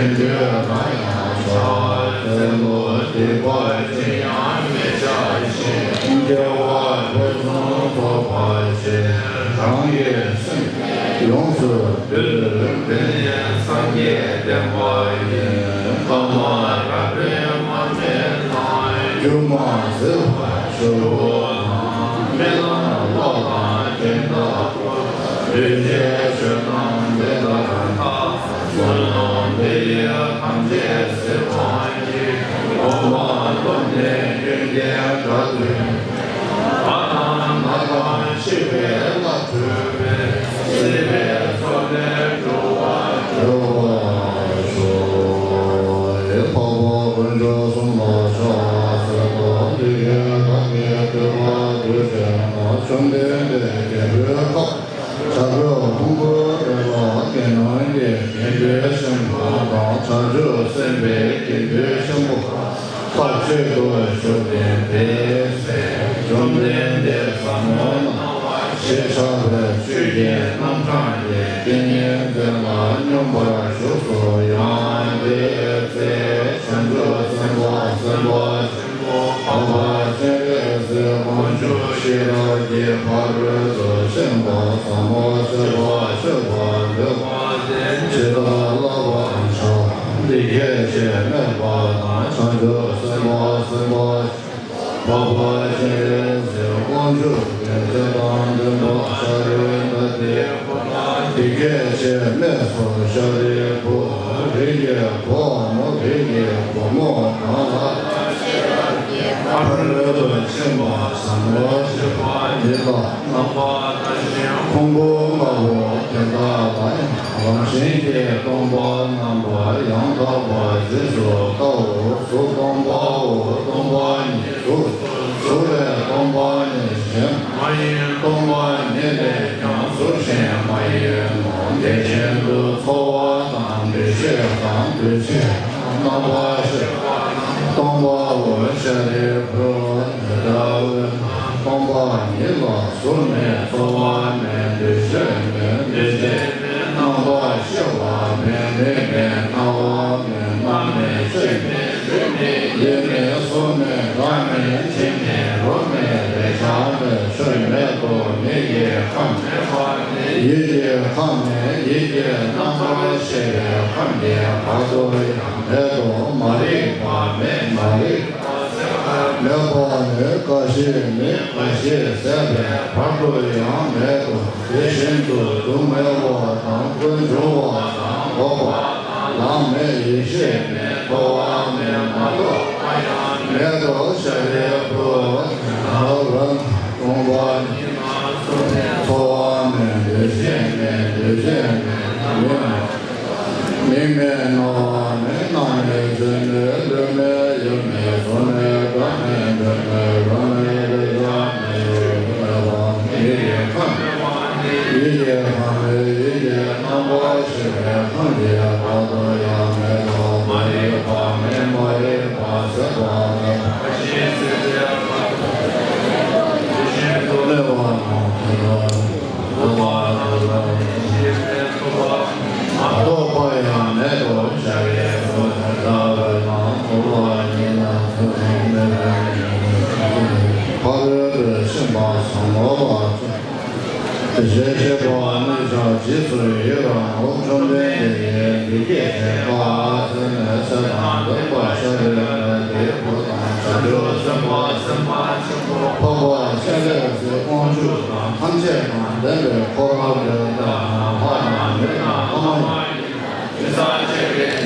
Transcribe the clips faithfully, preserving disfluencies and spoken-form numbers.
དུས་གང་ཡང་ཕྱག་འཚལ་ལོ། སྡིག་པ་ཅི་ཡང་མི་བྱ་ཞིང་། དགེ་བ་ཕུན་སུམ་ཚོགས་པར་བྱེད། རང་གི་སེམས་ཡོངས་སུ་འདུལ། འདི་ནི་སངས་རྒྱས་བསྟན་པ་ཡིན། ཐ་མ་རབ་རིབ་མར་མེ་དང་། སྒྱུ་མ་ཟིལ་པ་ཆུ་བུར་དང་། རྨི་ལམ་གློག་དང་གྱེན་ལྟ་བུ། འདུས་བྱས་ཆོས་རྣམས་འདི་ལྟར་ཐལ། བསམ་མནོ་འདི་ཡིས་ཐམས་ཅད་གཟིར་བར་བགྱི། འོག་མ་ལུས་ནས་རྒྱུད་ཀྱི་སྒྲ་ཐོས། བ་དང་ནག་དང་ཤི་བའི་ལྷ་ཐོས་པས། སྲིད་པའི་མཚོ་ལས་སྒྲོལ་བར་སྒྲོལ་བར་ཤོག་འཕགས་པ་དཀོན་མཆོག་གསུམ་ལ་ཕྱག་འཚལ་ལོ། འདི་སྐད་བདག་གིས་ཐོས་པ་དུས་གསུམ་དུ། བཅོམ་ལྡན་འདས་རྒྱལ་པོའི་ཁབ་བྱ་རྒོད་ཕུང་པོའི་རི་ལ་དགེ་སློང་གི་དགེ་འདུན་ཆེན་པོ་དང་། བྱང་ཆུབ་སེམས་དཔའི་དགེ་འདུན་ཆེན་པོ་ཁ་ཆེ་དུ་བཞུགས་ཏེ། དེའི་ཚེ་བཅོམ་ལྡན་འདས་ཟབ་མོ་སྣང་བ་ཞེས་བྱ་བའི་ཆོས་ཀྱི་རྣམ་གྲངས་ཀྱི་ཏིང་ངེ་འཛིན་ལ་སྙོམས་པར་ཞུགས་སོ། ཡང་དེའི་ཚེ་བྱང་ཆུབ་སེམས་དཔའ་སེམས་དཔའ་ཆེན་པོ་འཕགས་པ་སྤྱན་རས་གཟིགས་དཀོན་མཆོག་ཤེས་རབ་ཀྱི་ཕ་རོལ་ཏུ་ཕྱིན་པ་ཟབ་མོ་སྤྱོད་པ་སྤྱོད་པར་འདོད་པ་དེ་ཇི་ལྟར་བསླབ་པར་བྱ། འདི་སྐད་ཅེས་སྨྲས་པ་དང་། བྱང་ཆུབ་སེམས་དཔའ་སེམས་དཔའ་འཕགས་པ་སྤྱན་རས་གཟིགས་དཀོན་མཆོག་གི་ཚེ་དང་ལྡན་པ་ཤཱ་ར་དྭ་ཏིའི་བུ་དག་འདི་སྐད་ཅེས་སྨྲས་སོ། ཤཱ་རིའི་བུ། རིགས་ཀྱི་བུའམ་རིགས་ཀྱི་བུ་མོ་གང་ལ་ཕ་རོལ་ཏུ་ཕྱིན་པ་ཟབ་མོ་སྤྱོད་པ་ཉིད་ལ་རྣམ་པར་ལྟ་ཞིང་། ཕུང་པོ་ལྔ་པོ་དེ་དག་ལ་ཡང་རང་བཞིན་གྱིས་སྟོང་པར་རྣམ་པར་ཡང་དག་པར་རྗེས་སུ་བལྟའོ། གཟུགས་སྟོང་པའོ། སྟོང་པ་ཉིད་གཟུགས། གཟུགས་ལས་སྟོང་པ་ཉིད་གཞན་མ་ཡིན། སྟོང་པ་ཉིད་ལས་ཀྱང་གཟུགས་གཞན་མ་ཡིན་ནོ། དེ་བཞིན་དུ་ཚོར་བ་དང་། འདུ་ཤེས་དང་། འདུ་བྱེད་དང་། རྣམ་པར་ཤེས་པ་རྣམས་སྟོང་པའོ། ཤཱ་རིའི་བུ། དེ་ལྟ་བས་ན་སྟོང་པ་ཉིད་ལ་གཟུགས་མེད། ཚོར་བ་མེད། འདུ་ཤེས་མེད། འདུ་བྱེད་མེད། རྣམ་པར་ཤེས་པ་མེད། མིག་མེད། རྣ་བ་མེད། སྣ་མེད། ལྕེ་མེད། ཡིད་མེད། གཟུགས་མེད། སྒྲ་མེད། དྲི་མེད། རོ་མེད། རེག་བྱ་མེད། ཆོས་མེད་དོ། མིག་གི་ཁམས་མེད་པ་ནི་ཡིད་ཀྱི་ཁམས་མེད། ཡིད་ཀྱི་རྣམ་པར་ཤེས་པའི་ཁམས་ཀྱི་བར་དུ་ཡང་མེད་དོ། མ་རིག་པ་མེད། མ་རིག་པ་ཟད་པ་མེད། མེད་པ་ནི་རྒ་ཤི་ནི། རྒ་ཤི་ཟད་པའི་བར་དུ་ཡང་མེད་དོ། དེ་བཞིན་དུ་སྡུག་བསྔལ་བ་དང་། ཀུན་འབྱུང་བ་དང་། འགོག་པ་དང་། ལམ་མེད། ཡེ་ཤེས་མེད། ཐོབ་པ་མེད། མ་ཐོབ་པ་ཡང་མེད་དོ། ཤཱ་རིའི་བུ། དེ་ལྟ་བས་ན་སྟོང་པ་ཉིད་ལ་གཟུགས་མེད། ཚོར་བ་མེད། འདུ་ཤེས་མེད། འདུ་བྱེད་མེད། མིག་མེད། མིག་མེད། རྣ་བ་མེད། སྣ་མེད། ལྕེ་མེད། ལུས་མེད། ཡིད་མེད། གཟུགས་མེད། སྒྲ་མེད། དྲི་མེད། རོ་མེད། རེག་བྱ་མེད། ཡིད་ཀྱི་ཁམས་མེད་པ་ནི་ཡིད་ཀྱི་ཁམས་མེད། ཡིད་ཀྱི་རྣམ་པར་ཤེས་པའི་ཁམས་ཀྱི་བར་དུ་ཡང་མེད་དོ། མ་རིག་པ་མེད། མ་རིག་པ་ཟད་པ་མེད། རྒ་ཤི་ཟད་པའི་བར་དུ་ཡང་མེད་པ་ནི་དེ་ལྟ་བས་ན་ཐོབ་པ་མ་ཐོབ་པ་ཡང་མེད་དོ། ཤཱ་རིའི་བུ། དེ་ལྟ་བས་ན་ཐོབ་པ་ཉིད་ལ་གཟུགས་མེད་པའི་ཕ་རོལ་ཏུ་ཕྱིན་པ་ཟབ་མོ་ལ་ཞེས་བཤད་པ་རྣམས་ཀྱང་རྗེས་སུ་ཡི་རང་ངོ་། བཅོམ་ལྡན་འདས་ཀྱིས་འདི་སྐད་ཅེས་བཀའ་སྩལ་ནས། ཚེ་དང་ལྡན་པ་ཤཱ་ར་དྭ་ཏིའི་བུ་དང་། བྱང་ཆུབ་སེམས་དཔའ་སེམས་དཔའ་ཆེན་པོ་འཕགས་པ་སྤྱན་རས་གཟིགས་དཀོན་མཆོག་དང་། ཐམས་ཅད་དང་ལྡན་པའི་འཁོར་དེ་དག་ན་ལྷ་དང་། མི་དང་། ལྷ་མ་ཡིན་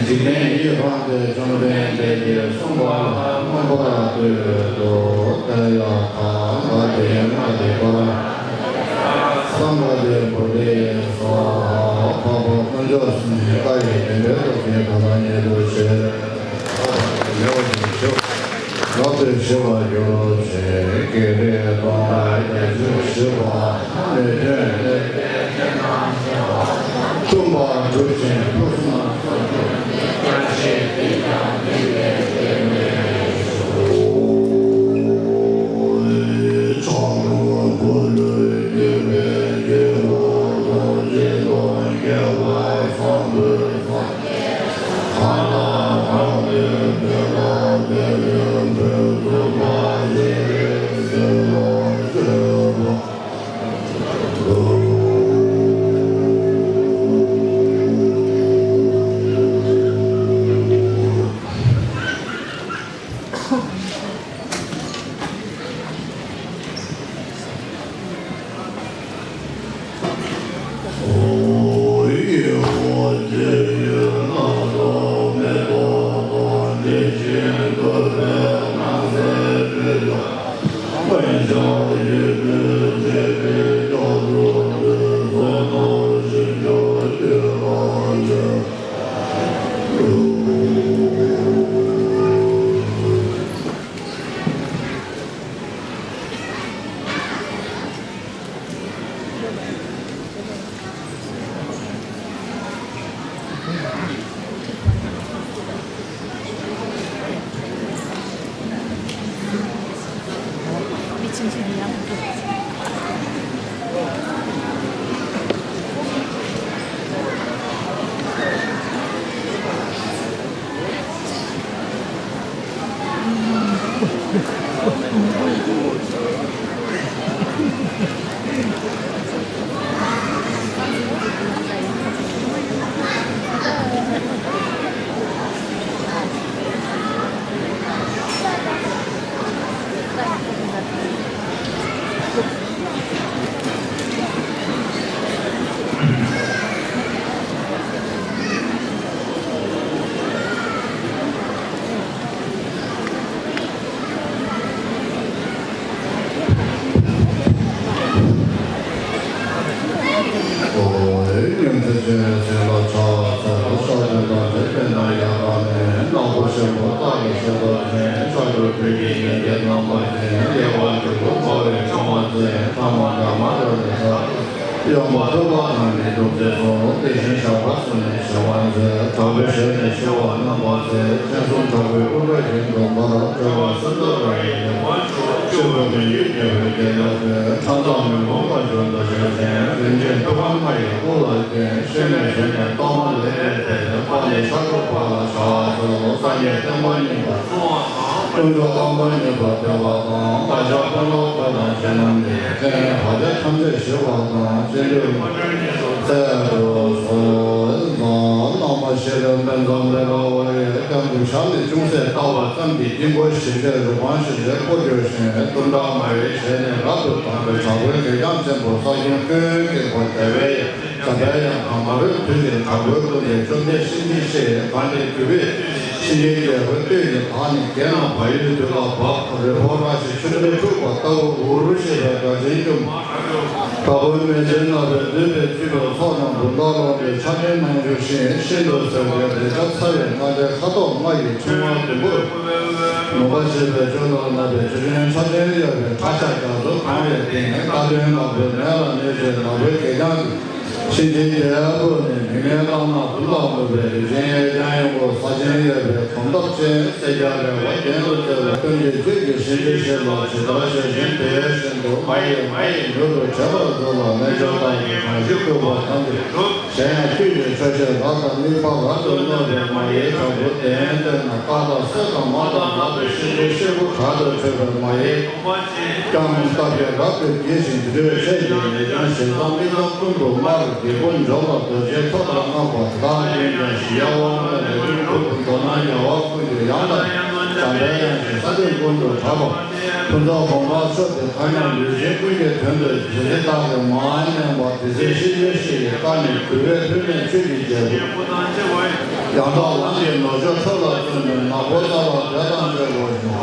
འཇིག་རྟེན་ཡི་རངས་ཏེ། བཅོམ་ལྡན་འདས་ཀྱིས་གསུངས་པ་ལ་མངོན་པར་བསྟོད་དོ། ཏདྱ་ཐཱ། ག་དྷཱིཿ་ག་དྷཱིཿ་པཱ་ར་ཧ་ཏེ་སཾ་ག་དྷཱིཿ་བོ་དྷི་ཡེ་སྭཱ་ཧཱ། འཕགས་པ་དཀོན་མཆོག་གསུམ་གྱི་བཀའ་ཡི་བདེན་པའི་སྟོབས་ཀྱིས་བདག་ཉིད་དུ་བྱས། ལེགས་པར་ཞི་བར་འགྱུར་བ་ཅིག། བགེགས་རིགས་སྟོང་དང་བརྒྱད་ཅུ་ཞི་བ། ནད་གདོན་ལས་འབྲས་དེ་རྣམས་ཞི་བ། འཁྲུངས་པ་གྲུབ་ཅིང་ཕུན་སུམ་ཚོགས་པའི་སྐྱེ་བ་ཅི་ཡིན་ཀྱང་འདི་ལས་སྐྱེས་ནས། ཡོང་བ་ཐུབ་པ་དང་ནི་ཐུགས་རྗེ་སོགས་དེ་བཞིན་གཤེགས་པ་གསུམ་ནི་ཞི་བར་མཛད། དྲག་པོའི་ཞལ་ནས་ཞི་བ་རྣམ་པར་མཛད། སྤྱན་གསུམ་དྲག་པོའི་དབུ་སྐྲ་བཞིན་དུ་འབར། སྤྲུལ་པ་གསེར་མདོག་དཀར་ཡི་ནི། ཆེན་པོ་མི་ཡུལ་རྒྱལ་པོའི་རྒྱལ་ལ་ཕེབས། ཁྲག་འཛག་མི་འབོམ་པ་བཞིན་དུ་ཞལ་བཞེངས། རིན་ཆེན་ཐུབ་དབང་ལྔ་ཡི་དབུ་ལ་བརྒྱན། ཤེས་མེད་གཞན་ལས་གཏོར་མ་ལས་འདས་ཏེ། དཔལ་ལྡན་ཤར་ཕྱོགས་བར་ལ་བཞག་སོ། སངས་རྒྱས་བསྟན་པ་སྙིང་པོ་སྲུང་བ་དང་། དཀོན་མཆོག་དམ་པ་མཉེས་པར་འཕེལ་བ་དང་། བདག་ཅག་དཔོན་སློབ་དགྲ་དང་གཞན་རྣམས་ནི། ཕན་ཡོན་བག་ཆགས་ཐམས་ཅད་ཞི་བ་དང་། རྗེས་འཇུག་ཚད་དུ་གསོལ། བླ་མ་ཤེས་རབ་དཔལ་འཛོམས་ལེགས་པ་བའི། སྐྱབས་འགྲོ་ཞབས་ནས་ཅུང་ཟད་བལྟ་བ་ཙམ་གྱིས། དཀྱིལ་འཁོར་ཞི་བྱེད་རོལ་པ་ཞི་བྱེད་སྐུར་གྱུར་ཞིང་། གཏུམ་དྲག་མ་ཡིན་ཞལ་ནས་རབ་ཏུ་དག་པའི། དྲག་པོའི་གད་རྒྱངས་ཆེན་པོ་སྲ་ཞིང་ཀུན་བཀྱེ་བ། དེ་བས་འཇམ་པའི་དབྱངས་དང་། མ་རིག་དུས་ཀྱི་དྲག་པོའི་སྐུ་ལས་བཅོམ་ལྡན་གཤིན་རྗེའི་གཤེད། གང་དེ་གུས་པས་གཤིན་རྗེའི་རྒྱལ་པོའི་སྟོད་ཀྱི་བར་ནས་བརྒལ་ན། བལ་ཡུལ་དུས་ལ་བབ། རི་བོ་ར་ཞིག་ཆུ་འདྲེས་འཁྲུགས་པ་ལྟ་བུ། འུར་འུར་ཞེས་པའི་སྒྲ་ཆེན་ཀྱུ། དྲག་པོའི་མེ་ལྕེ་ནག་པོས་འདུས་པའི་བཅུད་པའི་ཚོགས་རྣམས་འབུམ་ཕྲག་ལོངས་ཏེ། ཆར་ཆེན་ནང་བཞུར་ཞིང་ཤིན་ཏུ་ཟེར་བའི་རེག་བྱ་ཚ་བའི་སྣ་ལྡན་ཁ་དོག་ལྔ་ཡི་ཕྲེང་བ་ཟླུམ་པོར། མུན་པ་ཞེས་པའི་ཆུ་ལ་བརྣབས་པའི་ཆུ་ཆེན་ཆར་ཆེན་གཡོ་བའི་ཁྲག་ཆར་རྒྱ་མཚོ་གང་བའི་སྟེང་། རྟ་ཐུལ་ནག་པོའི་མེ་ལ་གནས་ཤིང་ནག་པོའི་གད་རྒྱངས་ཀྱིས། གཤིན་རྗེའི་རྒྱལ་པོ་ནི་མིག་ནས་གླང་ནག་འབུམ་ལ་མུར་བའི་ལུས་ཅན་གཡས་བརྐྱང་ཡོན་པོ་ས་ཆེན་གཡོ་བའི་གོམ་སྟབས་ཅན། སེར་སྐྱ་རལ་པ་གྱེན་དུ་བསྟོད་པའི་སྟོན་གྱི་ཁྱོད་ཀྱི་གཤིན་རྗེའི་གཤེད་ལ་ཇི་ལྟར་ཞལ་བཞེངས་དེ་བཞིན་དུ། མ་ཡི་མ་ཡི་མྱུར་དུ་བྱེད་པར་མཛོད་ལ། རྣལ་འབྱོར་བདག་གིས་གང་ཞིག་བསྐུལ་བ་ཐམས་ཅད་གྲུབ། གཞན་ཡང་ཁྱོད་ཀྱི་ཆོས་བཤད་རབ་དང་གླེགས་བམ་རབ་ཏུ་བསྣོལ་བའི་མ་ཡི་བྲག་ཕུག་གདན་སྟེང་ན། དཀར་ལ་སེར་དང་དམར་དང་ནག་པོའི་གཤིན་རྗེའི་གཤེད་པོ་དྲག་ཏུ་ཁྲོས་པའི་མ་ཡི་རྐྱང་སྟབས་ཀྱིས་རབ་ཏུ་དགྱེས་ཤིང་། དུར་ཁྲོད་ཆས་ཀྱིས་ལེགས་བརྐྱང་ཞལ་གསང་མིག་གསང་ཀུན་ཏུ་དམར། རྒྱལ་པོ་འཇོམས་ལ་རྡོ་རྗེའི་ཐོ་རངས་བསྔགས་པ། བདག་ཀུན་ཀྱང་ཞི་ཡང་དབང་མོས་ལས་མཐུན་གྲུབ། མདོར་ན་རྒྱལ་བ་ཀུན་གྱི་ཡང་དག་འཇམ་པའི་དབྱངས་ཀྱིས་ས་སྟེང་ཀུན་ཏུ་གྲགས་པ། ཕུན་ཚོགས་གོང་མར་ཤོག་སྟེ་ཐ་སྙད་ལུས་ཅན་ཀུན་གྱི་དོན་དུ། ཇི་སྲིད་བདག་གིས་མ་ཉན་པ། དེ་སྲིད་གཤིན་རྗེའི་གཤེད་ཀྱིས་བཀའ་ནི་གུས་པས་ཕུལ་ནས་ཆོས་ཀྱི་རྒྱལ་པོ། ཡང་དག་ལམ་གྱི་ནུ་ཞོ་ཁྲོད་ལ་བཙུན་པའི། ནག་པོ་རྩ་ལ་དྲེད་དང་བཅས་པ་བཞིན།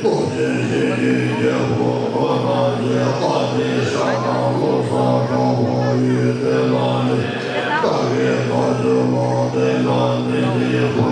སྟོབས་ཆེན་གཤིན་རྗེའི་རྒྱལ་པོ་འཁོར་དང་བཅས། དཔའ་བརྟུལ་ཤ་དང་བློ་གསར་དྲང་པོ་ཡོད་དེ་ལ་ནི། བདག་གིས་བདག་ཆོས་ལ་བསྟན་དང་བསྟན་བཞིན་དུ། བདག་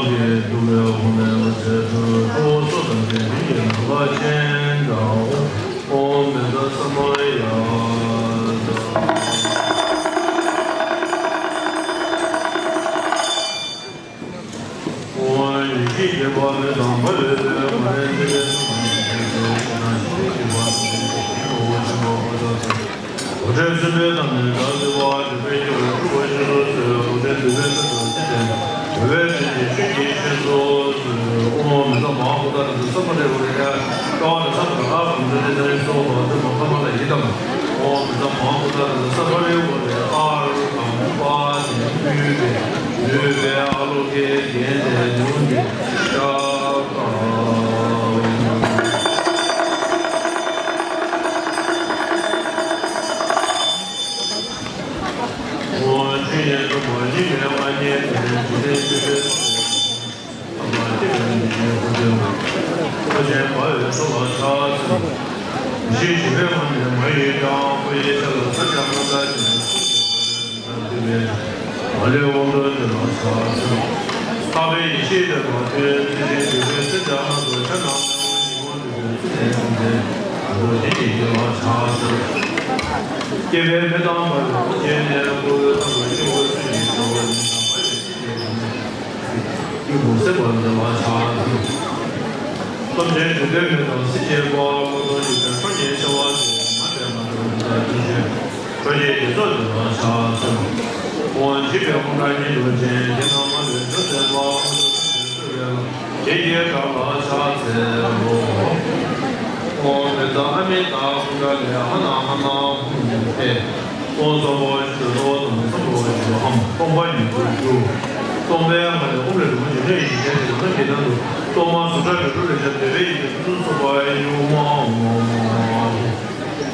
གིས་བསྡུ་བའི་དབུ་མའི་ཚད་ཐུབ། ཁྲོ་བོ་སོགས་དང་ལྡན་པའི་ཡན་ལག་ཅན་དང་། ཨོཾ་མི་ཛ་ས་མ་ཡ་ཛ། ཨོཾ་ཡེ་ཤེས་ཀྱི་དཔལ་མེ་དང་འབར་བའི་མེ་ལྔ་ལྡན་ཚེ་འདས་གསུམ་དང་ཡེ་ཤེས་ཀྱི་དཔལ་མེ་དང་ཤེས་རབ་ཀྱི་དཔལ་མེ་ཨོ་ཆེན་པོ་ཨོ་ཛ་ས། རྡོ་རྗེ་སེམས་དཔའི་ཐབས་ནི་བདག་བསིལ་བ། འཇམ་དཔལ་དཀྱིལ་འཁོར་འཁྲུགས་པ་སྤྱི་སོ་སོའི། རྡོ་རྗེ་འདུས་པའི་ཚུལ་དུ་ཅི་བསྟན་པ། འོད་དཔལ་ཆེན་གྱི་ཆུ་སྐྱེས་ཞེས་སུ་གསོལ། ཨོཾ་མི་ཛ་མ་ཧུ་ད་ར་ཛ་ས་ཕ་རེ་ཧུ་རེ་ཡ། ཀ་བ་ར་ས་ཕ་ར་ཨ་བུ་ཛ་རེ་ཛ་རེ་སོ་བ་ཛ་མ་ཀ་མ་ལ་ཡི་དམ། ཨོཾ་མི་ཛ་མ་ཧུ་ད་ར་ཛ་ས་ཕ་རེ་ཧུ་རེ་ཨ་རུ་དམ་པ་དེ་བསྡུས་པའི་བསྡུས་པའི་ཨ་ལོ་ཀའི་རྒྱན་ཏེ་ཉུང་སྟེ་ཤ་སྟག།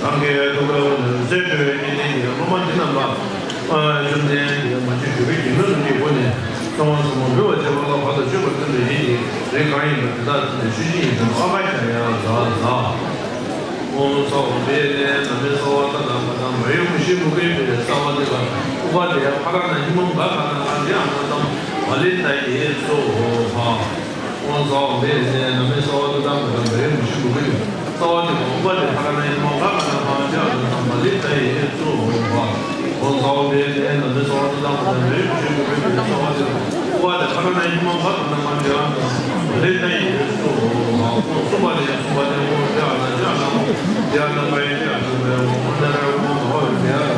རང་གི་ཐུགས་ཀའི་འོག་ནས་རུས་སྦལ་སྤྲུལ་པའི་གཉེན་ཉེ་ཡི་སློབ་མ་འདི་རྣམས་ལ། བཅོམ་ལྡན་འདས་མ་གྱུར་གྱུར་པའི་དགེ་འདུན་རྣམས་ཀྱི་སྒོ་ནས་གསང་བ་ཟབ་མོ་འབུལ་བར་བྱེད་པ་ལ་བར་དུ་གཅོད་པར་བརྩོན་པའི་ཡིད་ཀྱིས་རིགས་གང་ཡིན་པ་དེ་དག་བརྩམས་ཏེ་མཆོད་སྦྱིན་ཡི་དམ་ཨ་ག་ཙ་ཡ་ཛ་ཛ། ཨོཾ་སྭ་ཧོ་དྷཱིཿ་ནས་ན་མེ་སྭ་བྷཱ་ཏ་དྷརྨ་དྷརྨ་ཡུམ་བཞི་མུ་ཁེ་བྷེ་ས་བ་ཏི་ཀ་ཨུ་པ་དེ་ཕ་ར་ན་ཧི་མ་ག་ག་ན་ག་དེ་ཨ་ན་ཏམ་བ་ལི་ཏ་ཡེ་སྭཱ་ཧཱ། ཨོཾ་སྭ་ཧོ་དྷཱིཿ་ནས་ན་མེ་སྭ་བྷཱ་ཏ་དྷརྨ་དྷརྨ་ཡུམ་བཞི་མུ་ཁེ་བྷེ་ས་བ་ཏི་ཀ་ཨུ་པ་དེ་ཕ་ར་ན་ཧི་མ་ག་ག་ན་ག་དེ་ཨ་ན་ཏམ་བ་ལི་ཏ་ཡེ་སྭཱ་ཧཱ། ཨོཾ་སྭ་ཧོ་དྷཱིཿ་ནས་ན་མེ་སྭ་བྷཱ་ཏ་དྷརྨ་དྷརྨ་ཡུམ་བཞི་མུ་ཁེ་བྷེ་ས་བ་ཏི་ཀ་ཨུ་པ་དེ་ཕ་ར་ན་ཧི་མ་ག་ག་ན་ག་དེ་ཨ་ན་ཏམ་བ་ལི་ཏ་ཡེ་སྭཱ་ཧཱ། ཨོཾ་སུ་པ་ཏེ་སུ་པ་ཏེ་ཨོཾ་ཏེ་ཨ་ན་ཏེ་ཨ་ན་ཏེ་ཨ་ན་པ་ཡེ་ཏེ་ཨ་ན་པ་ཡེ་ཨོཾ་ཨ་ན་ར་ཨོཾ་བྷ་ག་ཝེ་ཏེ་ཨ་ན། ཨོཾ་སུ་པ་ཏེ་སུ་པ་ཏེ་ཨོཾ་ཏེ་ཨ་ན་ཏེ་ཨ་ན་ཨོཾ་ཏེ་ཨ་ན་པ་ཡེ་ཏེ་ཨ་ན་པ་ཡེ་ཨོཾ་ཨ་ན་ར་ཨོཾ་བྷ་ག་ཝེ་ཏེ་ཨ་ན་ཏེ་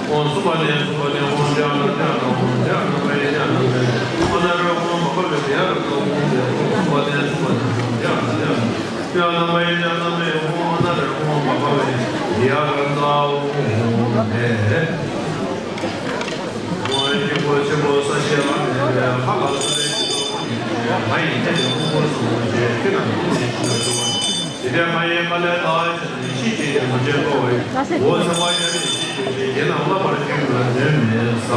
ཨོཾ་ཏེ་ཨོཾ་སུ་པ་ཏེ་སུ་པ་ཏེ་ཨོཾ་ཏེ་ཨ་ན་ཏེ་ཨ་ན་ཏེ་ཨ་ན་པ་ཡེ་ཏེ་ཨ་ན་པ་ཡེ་ཨོཾ་ཨ་ན་ར་ཨོཾ་བྷ་ག་ཝེ་ཏེ་ཨ་ན་ཏེ་ཨ་ན་ཏེ། ཨོཾ་སྐྱེས་བུ་ཆེན་པོ་ས་གཞི་བླ་མེད་པའི་ལྷ་ལ་གསོལ་བའི་ཕྱིར་དུ་ང་ཡི་ཐད་དེ་དབུ་སྐོར་གསུམ་ལ་བཅས་ཁྱེད་རྣམས་ཀུན་ནས་ཤིན་ཏུ་གསོལ་བ། དེ་འདྲའི་ང་ཡི་དཀའ་ལས་དག་བྱས་ནས་ཡེ་ཤེས་ཀྱི་རྡོ་རྗེ་བསྐོར་བའི་འོད་ཟེར་བ་ཡར་ནས་ཞིག་གྱུར་ཅིག་རྒྱན་རྣམས་བསླབ་པར་བྱོན་པ་ལ་ཉོན་མོངས་ས།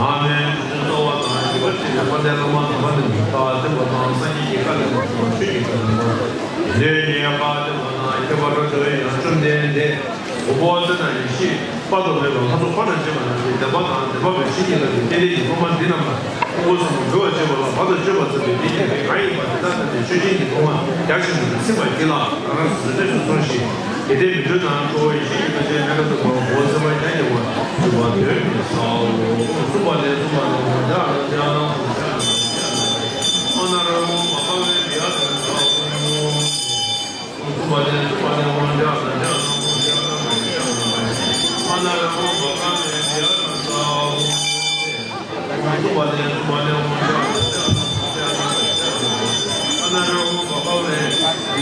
ང་མེད་དུ་གསོལ་བ་དང་བཞུགས་པ་ཆེ་བའི་དཔལ་ལྡན་བླ་མ་དམ་པ་རྣམས་ཀྱི་བཀའ་བསྟན་པ་དང་སངས་རྒྱས་ཀྱི་བཀའ་ལས་མ་འཁྲུལ་བ་ཆོས་ཀྱི་བཀའ་ལས་མ་འཁྲུལ་བ་ལས་ཉེ་བཀའ་བསྟན་པ་དང་ཁྱད་པར་དུ་ཡང་བཅོམ་ལྡན་འདས། གོ་འཕང་ཚེ་དང་ཡེ་ཤེས་དཔག་ཏུ་མེད་པ་ལྷ་ཚོགས་འཁོར་དང་བཅས་པ་རྣམས་ཀྱི་བདེན་པ་དང་བདེན་པ་མེད་པའི་ཆོས་ཀྱི་བདག་ཉིད་རྟེན་འབྲེལ་གྱི་སློབ་མ་འདི་རྣམས་ལ་དབུ་མགོ་གསུམ་དུ་འབུལ་བར་བྱེད་པ་ལ་བར་དུ་གཅོད་པར་བརྩམས་པའི་དེ་ཉིད་ཀྱི་རིགས་གང་ཡིན་པ་དེ་དག་ཐམས་ཅད་མཆོད་སྦྱིན་གྱི་ཐོག་མ་རྒྱ་ཆེན་པོ་དུ་ཚིམ་པར་བགྱིད་ལ། རང་རང་སོ་སོའི་གནས་སུ་སོང་ཞིག་གལ་ཏེ་མི་འགྲོ་ན་ཁྲོ་བོ་ཡེ་ཤེས་ཀྱི་རྡོ་རྗེ་མཎྜལ་དུ་འབར་བ་འོད་ཟེར་བ་ཡར་ཉེ་བར་བཞུགས་པ་དོན་གྱི་སའོ། གསུམ་པ་ནས་གསུམ་པ་ནས་འོ་ཇ་ཨ་ན་ཇ་ཨ་ན་འོ་ཇ་ཨ་ན་ཇ་ཨ་ན་ཨ་ན་ར་འོ་མ་ཧ་ཝེ་ཡ་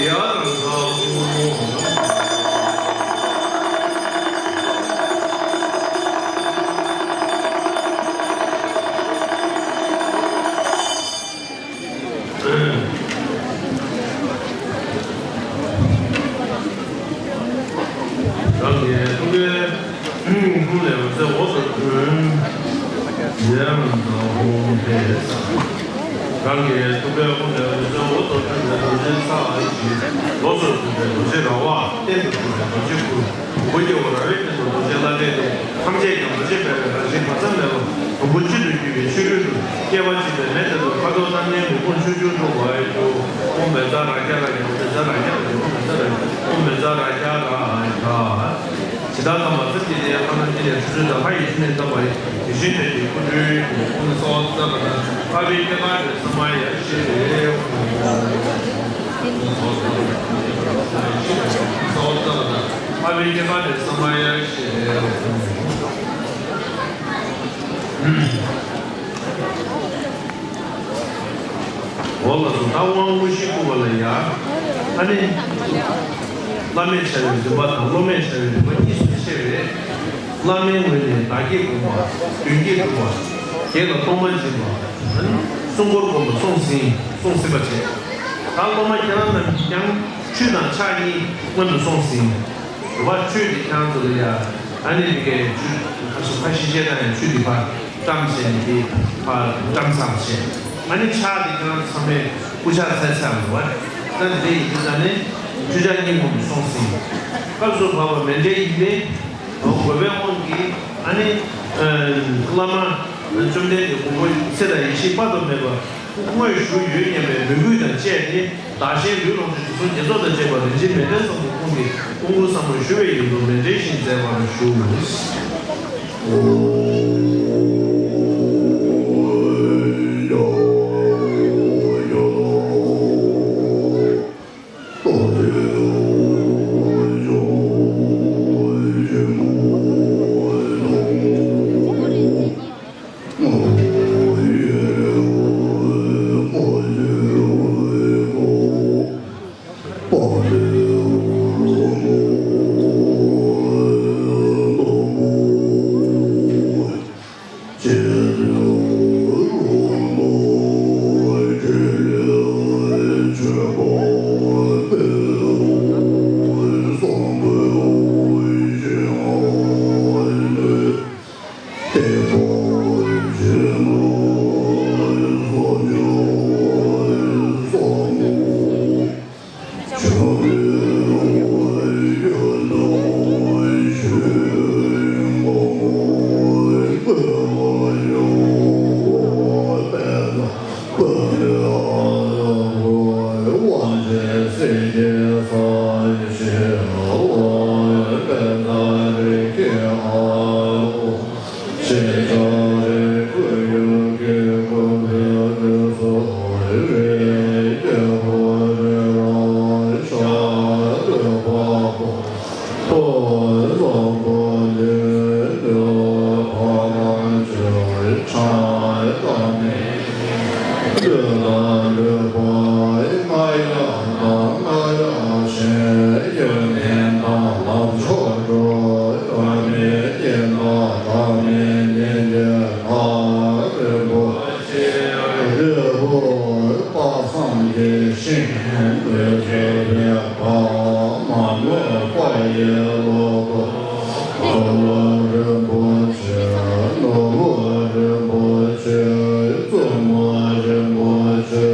ར་ས་འོ། རང་གི་ཐུགས་ཀའི་དབུས་ནས་འོད་ཟེར་འོ་ཟེར་འཕྲོས། ཡ་ར་ས་ཧོ་ཏེ་ས། རང་གི་ཐུགས་ཀའི་དབུས་ནས་འོད་ཟེར་འོ་ཟེར་འཕྲོས་པས་རྡོ་རྗེ་ས་ལ་ཡེ་ཤེས་ལོགས་སུ་ཐིམ་པས་རྡོ་རྗེ་ར་བ། གཏན་དུ་གྲུབ་པས་རྡོ་རྗེ་གུར། གུར་གྱི་འོག་ར་བའི་སྟེང་དུ་རྡོ་རྗེ་བླ་བྲེ་སྟེ། ཐམས་ཅད་ཀྱང་རྡོ་རྗེ་འབར་བའི་རང་བཞིན་བག་ཚ་མེད་པ་དུམ་བུ་གཅིག་ཏུ་གྱུར་པའི་ཆོས་སྐུ་དུ་བསྐལ་པ་འཇིག་པའི་མེ་མདའ་དུ་ཁ་དོག་རྣམ་སྨིན་འབིགས་སྤུངས་ཆུ་སྐྱོར་དུ་བ་ཡི་ཏུ། ཨོཾ་མེ་ཙ་ར་ཀྱ་ར་ཡ། ཨོཾ་མེ་ཙ་ར་ཀྱ་ར་ཡ། ཨོཾ་མེ་ཙ་ར་ཀྱ་ར་ཡ། ཨོཾ་མེ་ཙ་ར་ཀྱ་ར་ཡ། ཇི་ལྟར་བསམ་པ་ཙམ་གྱིས་ཏེ་ཁ་ན་ཏི་ལས་ཆུ་ཚོད་དང་ལྷ་ཡི་ཆུ་ནས་བཏབ་པ་ཡི་དེ་བཞིན་དོན་གྱི་སྐུ་སྤྲུལ་ཡུལ་དུ་ཀུན་གསལ་བ་ཙམ་པ་དང་ཨ་བི་ཀེ་ཀ་རེ་ས་མ་ཡ་ཤེ། ཨ་བི་ཀེ་ཀ་རེ་ས་མ་ཡ་ཤེ། འོ་ལགས་སོ། ད་དབང་དངོས་གཞི་བསྐུར་བ་ལ་ཡ། ཨ་ནི། བླ་མེད་བྱ་བའི་འདུན་པ་དང་སློབ་མས་བྱ་བའི་འདུན་པ་གཉིས་སུ་ཕྱེ་བས། བླ་མའི་ངོས་ནས་བདག་བསྐྱེད་བསྒོམ་པ། མདུན་བསྐྱེད་བསྒྲུབ་པ། བགེགས་ལ་གཏོར་མ་སྦྱིན་པ། ཨ་ནི། སྲུང་འཁོར་བསྒོམ་པ་སྲོང་ཟིན། སྲོང་ཟིན་པ་བྱས། ད་སློབ་མ་ཁྱེད་རང་རྣམས་ཀྱིས་ཀྱང་ཆུ་དང་ཕྱག་གཉིས་སྔོན་དུ་སྲོང་ཟིན། དྲི་བ་ཆོས་འདི་ཁྱེད་རང་ཚོ་ལ་ཡ། ཨ་ནི་དེ་གའི་ཆུ་ཁ་ཤས་ཁ་ཤས་ཤས་དང་ཡང་ཆུ་དེ་ཕར་བཀྲམ་བྱས་ནས་དེ་ཕར་བཀྲམ་ཚར་བྱས། ཨ་ནི་ཕྱག་དེ་ཁྱེད་རང་ཚང་མས་སྐུ་ཕྱག་འཚལ་ཚར་འདུག་བ། ད་དེ་ཡིན་དུས་ད་ནི་ཆུ་ཕྱག་སྙིང་པོ་མི་སོང་ཟིན། སྐབས་སུ་བབ་པ་མཎྜལ་ཡིན་པས། དགོས་པའི་དབང་གིས་ཨ་ནི་བླ་མ་བཅོམ་ལྡན་འདས་མགོན་པོ་ཚེ་དང་ཡེ་ཤེས་དཔག་ཏུ་མེད་པ་དངོས་བཞུགས་ཡོད་སྙམ་པའི་མོས་གུས་དང་བཅས་ཏེ། བདག་གཞན་ལུས་ལོངས་སྤྱོད་དུད་གསུམ་དགེ་ཚོགས་དང་བཅས་པ་རིན་ཆེན་མཎྜལ་བཟང་པོ་ཀུན་གྱི་དབང་བསྐུར་བསམ་པར་ཞུ་བའི་ཡོན་དུ་མཎྜལ་ཞིང་མཛད་པར་ཞུ། རིལ་བུ་དཔག་བསམ་གྱི་ཤིང་། འོད་ཟེར་འབར་བ་མ་ལུས་དཔག་ཡས་ལོ་ཏོག་ཕ་བོང་རིན་པོ་ཆེ། ནོར་བུ་རིན་པོ་ཆེ། བཙུན་མོ་རིན་པོ་ཆེ།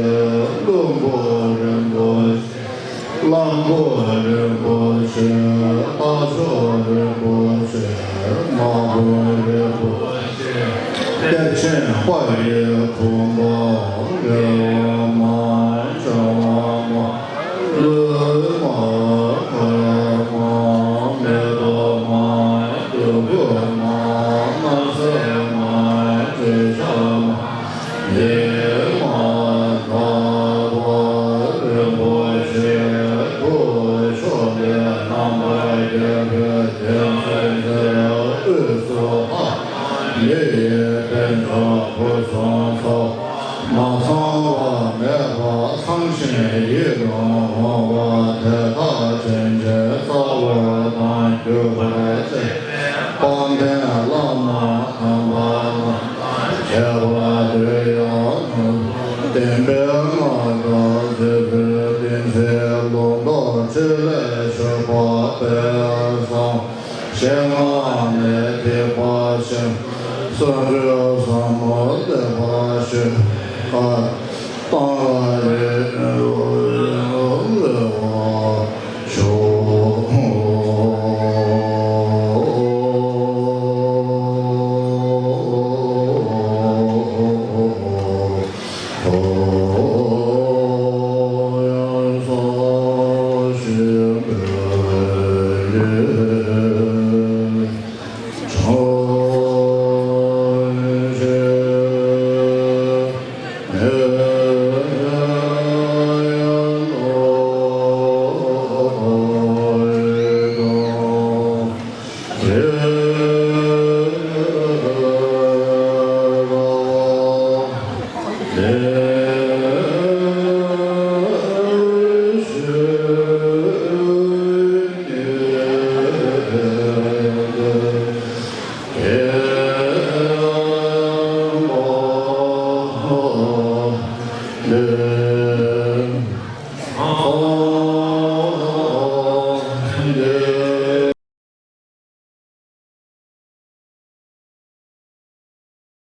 ལྷུན་པོ་རིན་པོ་ཆེ། གླང་པོ་རིན་པོ་ཆེ། རྟ་མཆོག་རིན་པོ་ཆེ། དམག་དཔོན་རིན་པོ་ཆེ། གཏེར་ཆེན་དཔལ་གྱི་ཁང་པ། དགེ་བ་མང་། བྱ་བ་མང་། ལུས་མང་། ཁམས་མང་། མེ་ཏོག་མང་། གདུ་བུ་མང་། མནའ་ཚན་མང་། བྱ་བ་མང་། ཉི་མ་ལྟ་བུ་རིན་པོ་ཆེ། ཁུ་བྱུག་ལས་རྣམ་པར་རྒྱལ་བའི་རྒྱལ་མཚན་མཛད། དབུས་སུ་ལྷ་མི་ཡི་དཔལ་འབྱོར་ཕུན་སུམ་ཚོགས། མ་ཚང་བ་མེད་པ་ཚང་ཞིང་ཡིད་དུ་འོང་བ། དེ་དག་དྲིན་ཅན་རྩ་བ་དང་། གྱུར་པར་བྱེད་པའི་དཔལ་ལྡན་བླ་མ་དམ་པ་རྣམས། མཁས་པ་དུས་ཡང་ནོར་བུ་ལྡན་པའི་སྔགས་དང་རྫས་སྦྱོར་བསྟན་འཛིན་ལུང་རྟོགས་ཕྲིན་ལས་མཆོད་པ་དཔལ་བཟང་། ཞལ་སྔ་ནས་ཐེག་པ་ཆེན་པོའི་བསམ་སྤྱོད་ཟབ་མོ་སྟོན་པར་ཞུ། ཨ། གཏང་རག་རེ་འོས་པ་ཞུ།